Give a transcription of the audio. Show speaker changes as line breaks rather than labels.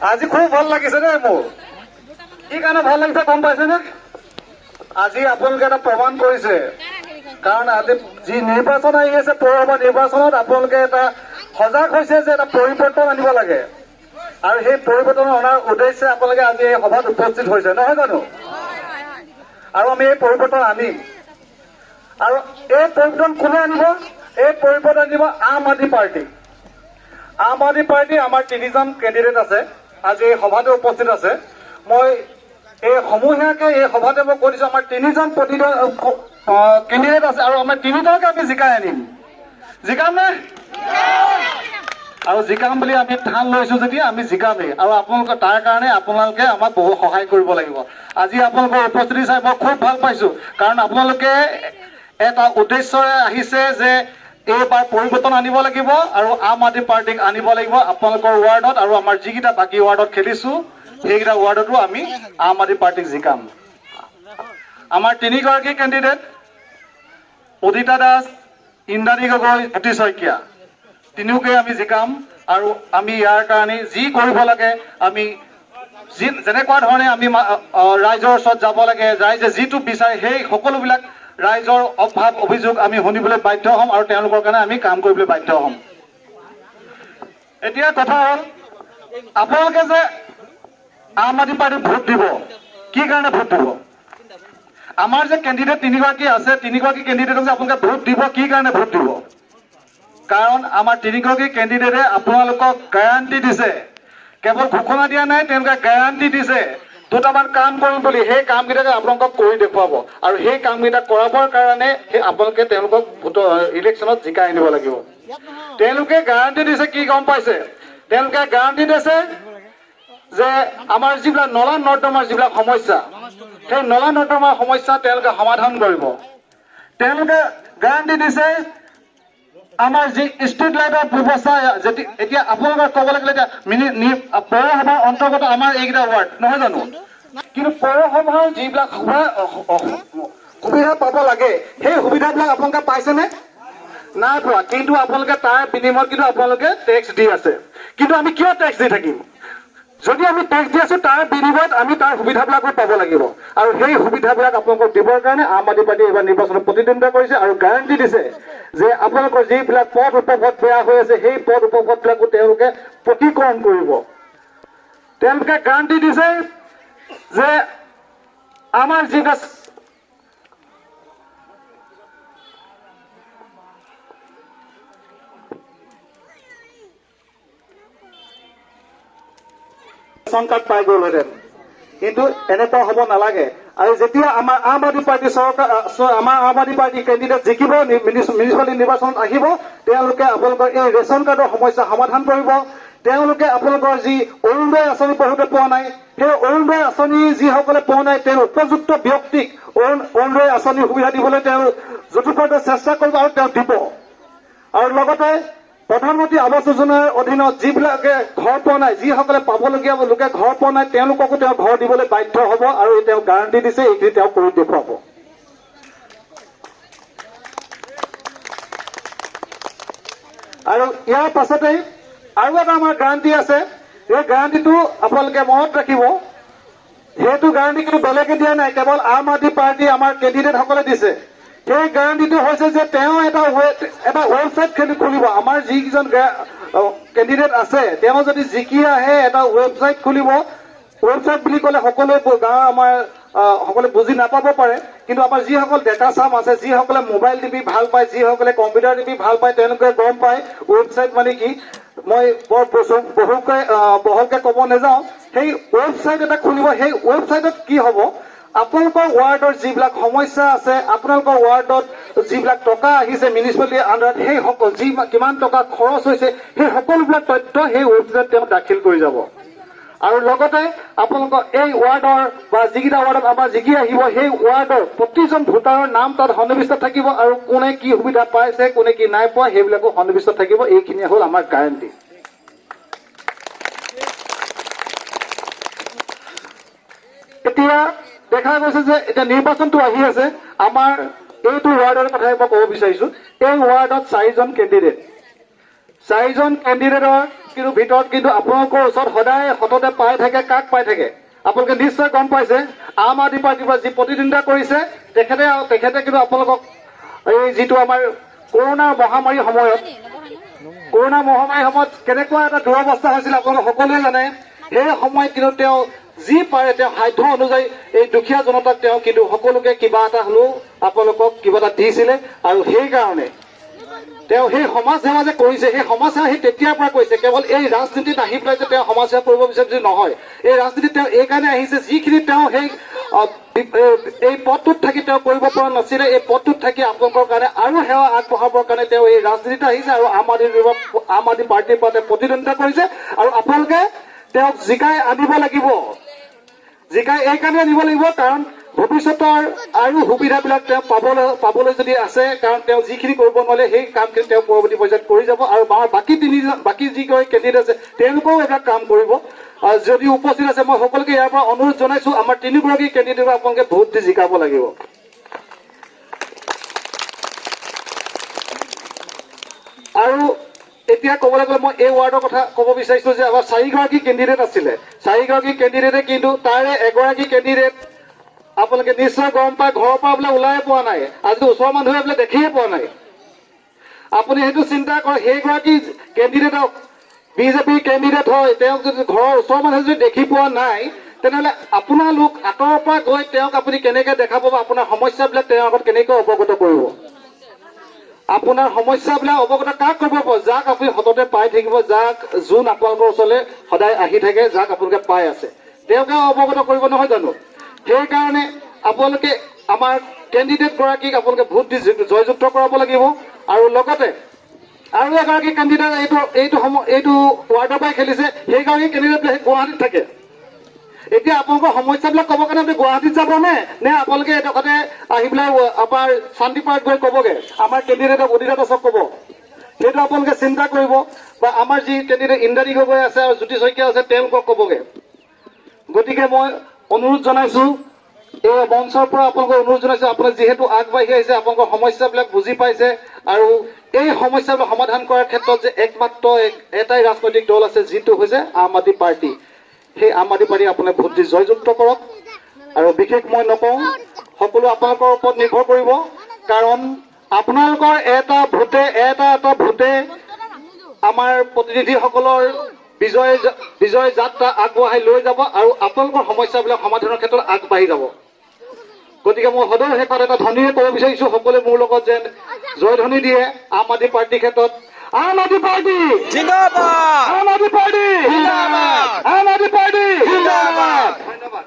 আজি খুব ভাল লাগিছে দেই মোৰ। কি কাৰণে ভাল লাগিছে গম পাইছেনে? আজি আপোনালোকে এটা প্ৰমাণ কৰিছে, কাৰণ আজি যি নিৰ্বাচন আহি আছে পৌৰসভা নিৰ্বাচনত আপোনালোকে এটা সজাগ হৈছে যে এটা পৰিৱৰ্তন আনিব লাগে, আৰু সেই পৰিৱৰ্তন অনাৰ উদ্দেশ্যে আপোনালোকে আজি এই সভাত উপস্থিত হৈছে, নহয় জানো? আৰু আমি এই পৰিৱৰ্তন আনিম। আৰু এই পৰিৱৰ্তন কোনে আনিব? এই পৰিৱৰ্তন আনিব আম আদমি পাৰ্টি। আম আদমি পাৰ্টি আমাৰ তিনিজন কেণ্ডিডেট আছে, আজি এই সভাতে উপস্থিত আছে। মই এই সমূহীয়াকে এই সভাতে মই কৈ দিছো, আমাৰ তিনিজন কেণ্ডিডেট আছে আৰু আমাৰ তিনিজনকে আমি জিকাই আনিম। জিকাম নে? আৰু জিকাম বুলি আমি ঠান লৈছো যেতিয়া আমি জিকামেই, আৰু আপোনালোকে তাৰ কাৰণে আপোনালোকে আমাক বহু সহায় কৰিব লাগিব। আজি আপোনালোকৰ উপস্থিতি চাই মই খুব ভাল পাইছো, কাৰণ আপোনালোকে এটা উদ্দেশ্যৰে আহিছে যে এইবাৰ পৰিৱৰ্তন আনিব লাগিব আৰু আম আদমি পাৰ্টীক আনিব লাগিব আপোনালোকৰ ৱাৰ্ডত, আৰু আমাৰ যিকেইটা বাকী ৱাৰ্ডত খেলিছো সেইকেইটা ৱাৰ্ডতো আমি আম আদমি পাৰ্টীক জিকাম। আমাৰ তিনিগৰাকী কেণ্ডিডেট উদিতা দাস, ইন্দ্ৰাণী গগৈ, জ্যোতি শইকীয়া, তিনিওকে আমি জিকাম। আৰু আমি ইয়াৰ কাৰণে যি কৰিব লাগে, আমি যি যেনেকুৱা ধৰণে আমি ৰাইজৰ ওচৰত যাব লাগে, ৰাইজে যিটো বিচাৰে সেই সকলোবিলাক ৰাইজৰ অভাৱ অভিযোগ আমি শুনিবলৈ বাধ্য হ'ম আৰু তেওঁলোকৰ কাৰণে আমি কাম কৰিবলৈ বাধ্য হ'ম। এতিয়া কথা হ'ল, আপোনালোকে যে আম আদমি পাৰ্টীক ভোট দিব, কি কাৰণে ভোট দিব? আমাৰ যে কেণ্ডিডেট তিনিগৰাকী আছে, তিনিগৰাকী কেণ্ডিডেটক যে আপোনালোকে ভোট দিব, কি কাৰণে ভোট দিব? কাৰণ আমাৰ তিনিগৰাকী কেণ্ডিডেটে আপোনালোকক গেৰাণ্টি দিছে, কেৱল ঘোষণা দিয়া নাই, তেওঁলোকে গেৰাণ্টি দিছে দুটামান কাম কৰিম বুলি। সেই কামকেইটাকে আপোনালোকক কৰি দেখুৱাব, আৰু সেই কামকেইটা কৰাবৰ কাৰণে সেই আপোনালোকে তেওঁলোকক ভোটৰ ইলেকশ্যনত জিকাই আনিব লাগিব। তেওঁলোকে গেৰাণ্টি দিছে কি গম পাইছে? তেওঁলোকে গেৰাণ্টি দিছে যে আমাৰ যিবিলাক নলা নৰ্দমাৰ যিবিলাক সমস্যা, সেই নলা নৰ্দমাৰ সমস্যা তেওঁলোকে সমাধান কৰিব। তেওঁলোকে গেৰাণ্টি দিছে আমাৰ যি ষ্ট্ৰীট লাইটৰ ব্যৱস্থা, এতিয়া আপোনালোকে ক'ব লাগিলে এতিয়া পৌৰসভাৰ অন্তৰ্গত আমাৰ এইকেইটা ৱাৰ্ড নহয় জানো? কিন্তু পৌৰসভাৰ যিবিলাক সুবিধা পাব লাগে, সেই সুবিধাবিলাক আপোনালোকে পাইছেনে? নাই পোৱা। কিন্তু আপোনালোকে তাৰ বিনিময়ত কিন্তু আপোনালোকে টেক্স দি আছে। কিন্তু আমি কিয় টেক্স দি থাকিম? যদি আমি টেক্স দি আছো, তাৰ বিনিময়ত আমি তাৰ সুবিধাবিলাকো পাব লাগিব। আৰু সেই সুবিধাবিলাক আপোনালোকক দিবৰ কাৰণে আম আদমি পাৰ্টীয়ে এইবাৰ নিৰ্বাচনত প্ৰতিদ্বন্দ্বিতা কৰিছে আৰু গেৰাণ্টি দিছে যে আপোনালোকৰ যিবিলাক পথ উপপথ বেয়া হৈ আছে, সেই পথ উপপথবিলাকো তেওঁলোকে পকীকৰণ কৰিব। তেওঁলোকে গেৰাণ্টি দিছে যে আমাৰ যিবিলাক ৰেচন কাৰ্ড পাই গ'লহেঁতেন, কিন্তু এনেকুৱা হ'ব নালাগে। আৰু যেতিয়া আমাৰ আম আদমি পাৰ্টী চৰকাৰ, আমাৰ আম আদমি পাৰ্টী কেণ্ডিডেট জিকিব, মিউনিচিপালিটি নিৰ্বাচনত আহিব, তেওঁলোকে আপোনালোকৰ এই ৰেচন কাৰ্ডৰ সমস্যা সমাধান কৰিব। তেওঁলোকে আপোনালোকৰ যি অৰুণোদয় আঁচনি বহুতে পোৱা নাই, সেই অৰুণোদয় আঁচনি যিসকলে পোৱা নাই, তেওঁ উপযুক্ত ব্যক্তিক অৰুণোদয় আঁচনিৰ সুবিধা দিবলৈ তেওঁ যথোপযুক্ত চেষ্টা কৰিব আৰু তেওঁ দিব। আৰু লগতে প্ৰধানমন্ত্ৰী আৱাস যোজনাৰ অধীনত যিবিলাকে ঘৰ পোৱা নাই, যিসকলে পাবলগীয়া লোকে ঘৰ পোৱা নাই, তেওঁলোককো তেওঁ ঘৰ দিবলৈ বাধ্য হ'ব আৰু তেওঁ গেৰাণ্টি দিছে, এইখিনি তেওঁ কৰি দেখুৱাব। আৰু ইয়াৰ পাছতেই আৰু এটা আমাৰ গেৰাণ্টি আছে, এই গেৰাণ্টিটো আপোনালোকে মনত ৰাখিব। সেইটো গেৰাণ্টি কিন্তু বেলেগে দিয়া নাই, কেৱল আম আদমি পাৰ্টী আমাৰ কেণ্ডিডেটসকলে দিছে। সেই গেৰাণ্টিটো হৈছে যে তেওঁ এটা ৱেবছাইট খুলিব। আমাৰ যিকেইজন কেণ্ডিডেট আছে, তেওঁ যদি জিকি আহে এটা ৱেবছাইট খুলিব। ৱেবছাইট বুলি ক'লে সকলোৱে গাঁৱৰ আমাৰ সকলোৱে বুজি নাপাব পাৰে, কিন্তু আমাৰ যিসকল ডেকা চাম আছে, যিসকলে মোবাইল টিপি ভাল পায়, যিসকলে কম্পিউটাৰ টিপি ভাল পায়, তেওঁলোকে গম পায় ৱেবছাইট মানে কি। মই বৰ বহলকে ক'ব নাযাওঁ। সেই ৱেবছাইট এটা খুলিব। সেই ৱেবছাইটত কি হ'ব, আপোনালোকৰ ৱাৰ্ডৰ যিবিলাক সমস্যা আছে, আপোনালোকৰ ৱাৰ্ডত যিবিলাক টকা আহিছে মিউনিচিপালিটিৰ আণ্ডাৰত, সেই যি কিমান টকা খৰচ হৈছে, সেই সকলোবিলাক তথ্য সেই ৱেবছাইটত তেওঁ দাখিল কৰি যাব। আৰু লগতে আপোনালোকৰ এই ৱাৰ্ডৰ বা যিকেইটা ৱাৰ্ডত আমাৰ জিকি আহিব, সেই ৱাৰ্ডৰ প্ৰতিজন ভোটাৰৰ নাম তাত সন্নিৱিষ্ট থাকিব আৰু কোনে কি সুবিধা পাইছে, কোনে কি নাই পোৱা, সেইবিলাকো সন্নিৱিষ্ট থাকিব। এইখিনিয়ে হ'ল আমাৰ গেৰাণ্টি। এতিয়া দেখা গৈছে যে এতিয়া নিৰ্বাচনটো আহি আছে। আমাৰ এইটো ৱাৰ্ডৰ কথাই মই ক'ব বিচাৰিছো। এই ৱাৰ্ডত চাৰিজন কেণ্ডিডেট, চাৰিজন কেণ্ডিডেটৰ কিন্তু ভিতৰত কিন্তু আপোনালোকৰ ওচৰত সদায় সততে পাই থাকে। কাক পাই থাকে আপোনালোকে নিশ্চয় গম পাইছে। আম আদমি পাৰ্টীৰ পৰা যি প্ৰতিদ্বন্দ্বিতা কৰিছে তেখেতে কিন্তু আপোনালোকক এই যিটো আমাৰ কৰোণা মহামাৰীৰ সময়ত কেনেকুৱা এটা দুৰৱস্থা হৈছিল আপোনালোকে সকলোৱে জানে। সেই সময়ত কিন্তু তেওঁ যি পাৰে তেওঁ সাধ্য অনুযায়ী এই দুখীয়া জনতাক তেওঁ কিন্তু সকলোকে কিবা এটা হ'লেও আপোনালোকক কিবা এটা দিছিলে। আৰু সেইকাৰণে তেওঁ সেই সমাজ সেৱা যে কৰিছে, সেই সমাজ সেৱা সেই তেতিয়াৰ পৰা কৰিছে। কেৱল এই ৰাজনীতিত আহি পেলাই যে তেওঁ সমাজ সেৱা কৰিব বিচাৰিছে নহয়, এই ৰাজনীতিত তেওঁ এইকাৰণে আহিছে যিখিনি তেওঁ সেই এই পদটোত থাকি তেওঁ কৰিব পৰা নাছিলে, এই পদটোত থাকি আপোনালোকৰ কাৰণে আৰু সেৱা আগবঢ়াবৰ কাৰণে তেওঁ এই ৰাজনীতিত আহিছে আৰু আম আদমি পাৰ্টীৰ পৰা তেওঁ প্ৰতিদ্বন্দ্বিতা কৰিছে। আৰু আপোনালোকে তেওঁক জিকাই আনিব লাগিব। জিকাই এইকাৰণে আনিব লাগিব কাৰণ ভৱিষ্যতৰ আৰু সুবিধাবিলাক তেওঁ পাবলৈ যদি আছে, কাৰণ তেওঁ যিখিনি কৰিব নোৱাৰে সেই কামখিনি তেওঁ পৰৱৰ্তী পৰ্যায়ত কৰি যাব। আৰু আমাৰ বাকী যিগৰাকী কেণ্ডিডেট আছে তেওঁলোকেও এইবিলাক কাম কৰিব। যদি উপস্থিত আছে মই সকলোকে ইয়াৰ পৰা অনুৰোধ জনাইছো, আমাৰ তিনিগৰাকী কেণ্ডিডেটক আপোনালোকে ভোট দি জিকাব লাগিব। আৰু এতিয়া ক'বলৈ গ'লে মই এই ৱাৰ্ডৰ কথা ক'ব বিচাৰিছো যে আমাৰ চাৰিগৰাকী কেণ্ডিডেট আছিলে, চাৰিগৰাকী কেণ্ডিডেটে কিন্তু তাৰে এগৰাকী কেণ্ডিডেট আপোনালোকে নিশ্চয় গম পায় ঘৰৰ পৰা বোলে ওলাই পোৱা নাই, আজি ওচৰৰ মানুহে বোলে দেখিয়ে পোৱা নাই। আপুনি সেইটো চিন্তা কৰক, সেইগৰাকী কেণ্ডিডেটক বিজেপিৰ কেণ্ডিডেট হয়, তেওঁক যদি ঘৰৰ ওচৰৰ মানুহে যদি দেখি পোৱা নাই, তেনেহ'লে আপোনালোক আঁতৰৰ পৰা গৈ তেওঁক আপুনি কেনেকৈ দেখা পাব, আপোনাৰ সমস্যাবিলাক তেওঁৰ আগত কেনেকৈ অৱগত কৰিব? আপোনাৰ সমস্যাবিলাক অৱগত কাক কৰিব পাব? যাক আপুনি সততে পাই থাকিব, যাক যোন আপোনালোকৰ ওচৰলৈ সদায় আহি থাকে, যাক আপোনালোকে পাই আছে, তেওঁকে অৱগত কৰিব নহয় জানো? সেইকাৰণে আপোনালোকে আমাৰ কেণ্ডিডেট গৰাকীক আপোনালোকে ভোট দি জয়যুক্ত কৰাব লাগিব। আৰু লগতে আৰু এগৰাকী কেণ্ডিডেট এইটো ৱাৰ্ডৰ পৰাই খেলিছে, সেইগৰাকী কেণ্ডিডেট গুৱাহাটীত থাকে। এতিয়া আপোনালোকৰ সমস্যাবিলাক ক'বৰ কাৰণে আপুনি গুৱাহাটীত যাব নে আপোনালোকে এডোখৰতে আহি পেলাই আমাৰ শান্তি পাৰ্ক গৈ ক'বগে আমাৰ কেণ্ডিডেটক অদিতা দাসক ক'ব? সেইটো আপোনালোকে চিন্তা কৰিব। বা আমাৰ যি কেণ্ডিডেট ইন্দ্ৰাণী গগৈ আছে আৰু জ্যোতি শইকীয়া আছে তেওঁলোকক ক'বগে। গতিকে মই অনুৰোধ জনাইছো, এই মঞ্চৰ পৰা আপোনালোকক অনুৰোধ জনাইছো, আপোনালোক যিহেতু আগবাঢ়ি আহিছে, আপোনালোকৰ সমস্যাবিলাক বুজি পাইছে আৰু এই সমস্যাবিলাক সমাধান কৰাৰ ক্ষেত্ৰত যে একমাত্ৰ এটাই ৰাজনৈতিক দল আছে যিটো হৈছে আম আদমি পাৰ্টী, সেই আম আদমি পাৰ্টী আপোনালোকে ভোট দি জয়যুক্ত কৰক। আৰু বিশেষ মই নকওঁ, সকলো আপোনালোকৰ ওপৰত নিৰ্ভৰ কৰিব, কাৰণ আপোনালোকৰ এটা ভোটে এটা এটা ভোটে আমাৰ প্ৰতিনিধিসকলৰ বিজয় যাত্ৰা আগবঢ়াই লৈ যাব আৰু আপোনালোকৰ সমস্যাবিলাক সমাধানৰ ক্ষেত্ৰত আগবাঢ়ি যাব। গতিকে মই সদৌ শেষত এটা ধ্বনিৰে ক'ব বিচাৰিছো, সকলোৱে মোৰ লগত যেন জয়ধ্বনি দিয়ে আম আদমি পাৰ্টীৰ ক্ষেত্ৰত। আম আদমি পাৰ্টী
জিন্দাবাদ,
আম আদমি পাৰ্টী
জিন্দাবাদ,
আম আদমি পাৰ্টী
জিন্দাবাদ।
ধন্যবাদ।